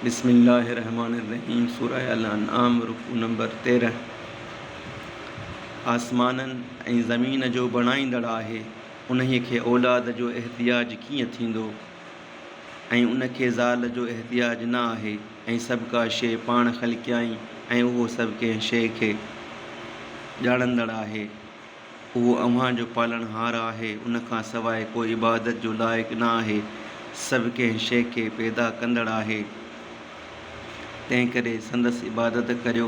بسم الله الرحمٰن الرحيم سوره الانعام رڪوع نمبر 13 آسمانن ۽ زمين جو بڻائيندڙ آهي انهي کي اولاد جو احتياج ڪيئن ٿيندو ۽ ان کي زال جو احتياج نه آهي ۽ سڀ ڪا شيء پاڻ خلقيائين ۽ اهو سڀ ڪنهن شيء کي ڄاڻندڙ آهي. اهو اوهان جو پالڻهار آهي، ان کان سواء ڪو عبادت جو لائق نه آهي، سڀ ڪنهن شيء کي پيدا ڪندڙ آهي، تنهنڪري سندس عبادت ڪريو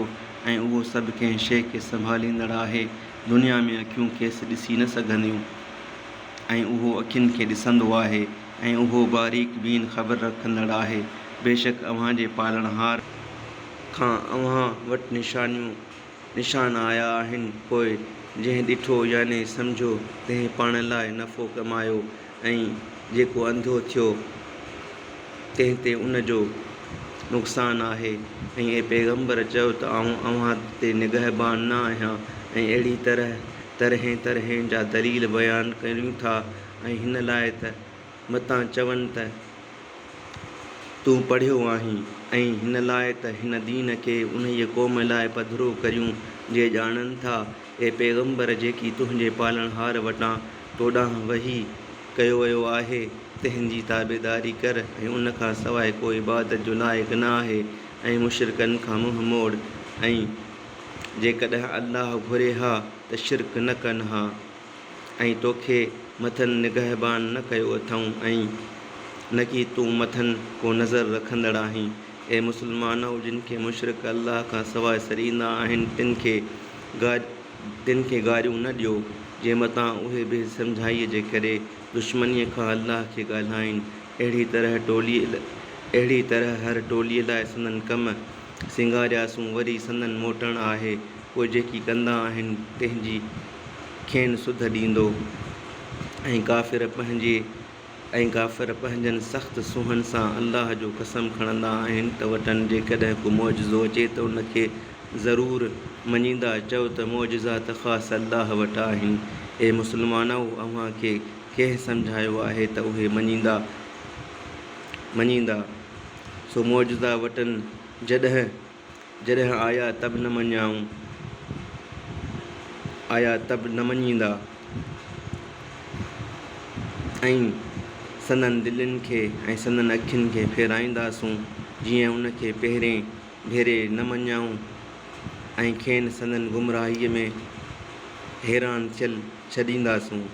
۽ اهو سڀ ڪنهن شيء کي سنڀاليندڙ آهي، دنيا ۾ اکيون کيس ڏسي نه سگهنديون ۽ اهو اکين کي ڏسندو آهي ۽ اهو باريڪ بين خبر رکندڙ آهي، بيشڪ اوهان جي پالڻهار کان اوهان وٽ نشانيون نشان آيا آهن، پوء جنهن ڏٺو يعني سمجهيو تنهن پاڻ لاء نفعو ڪمايو ۽ جيڪو انڌو ٿيو تنهن تي ان جو نقصان آهي ۽ اي پيغمبر! چؤ ته آئون اوهان تي نگهبان نه آهيان ۽ اهڙي طرح طرحين طرحين جا دليل بيان ڪريون ٿا ۽ هن لاء ته متان چون ته تون پڙهيو آهين ۽ هن لاء ته هن دين کي انهيء قوم لاء پڌرو ڪريون جي ڄاڻن ٿا. اي پيغمبر! جيڪي تنهنجي پالڻهار وٽان تو ڏانهن وحي ڪيو ويو آهي، تنهن جي تابعداري ڪر ۽ ان کان سواء ڪو عبادت جو لائق نه آهي ۽ مشرڪن کان منهن موڙ ۽ جيڪڏهن الله گهري ها ته شرڪ نه ڪن ها. ۽ توکي مٿن نگهبان نه ڪيو اٿئون ۽ نڪي تون مٿن ڪو نظر رکندڙ آهين. اي مسلمانؤ! جن کي مشرڪ الله کان سواء سڏيندا آهن تن کي تن کي گاريون نه ڏيو، جي متان اهي بي سمجهائيء جي ڪري دشمنيء کان الله کي ڳالهائين. اهڙي طرح ٽولي اهڙي طرح هر ٽولي لاء سندن ڪم سينگارياسون وري سندن موٽڻ آهي، پوء جيڪي ڪندا آهن تنهن جي کين سڌ ڏيندو ۽ ڪافر پنهنجي ۽ ڪافر پنهنجن سخت سونهن سان الله جو قسم کڻندا آهن ته وٽن جيڪڏهن ڪو معجزو اچي ته ان کي ضرور مڃيندا چؤ ته معجزا ته خاص الله وٽ آهن اي مسلمانؤ! اوهان کي ڪنهن سمجهايو آهي ته اهي مڃيندا مڃيندا سو معجزا وٽن جڏهن جڏهن آيا ته به نه مڃيائون، آيا ته به نه مڃيندا ۽ سندن دلين کي ۽ سندن اکين کي ڦيرائينداسون، جيئن ان کي پهرين ڀيري نه مڃيائون ۽ کين سندن گمراهيء ۾ حيران ٿيل ڇڏينداسون.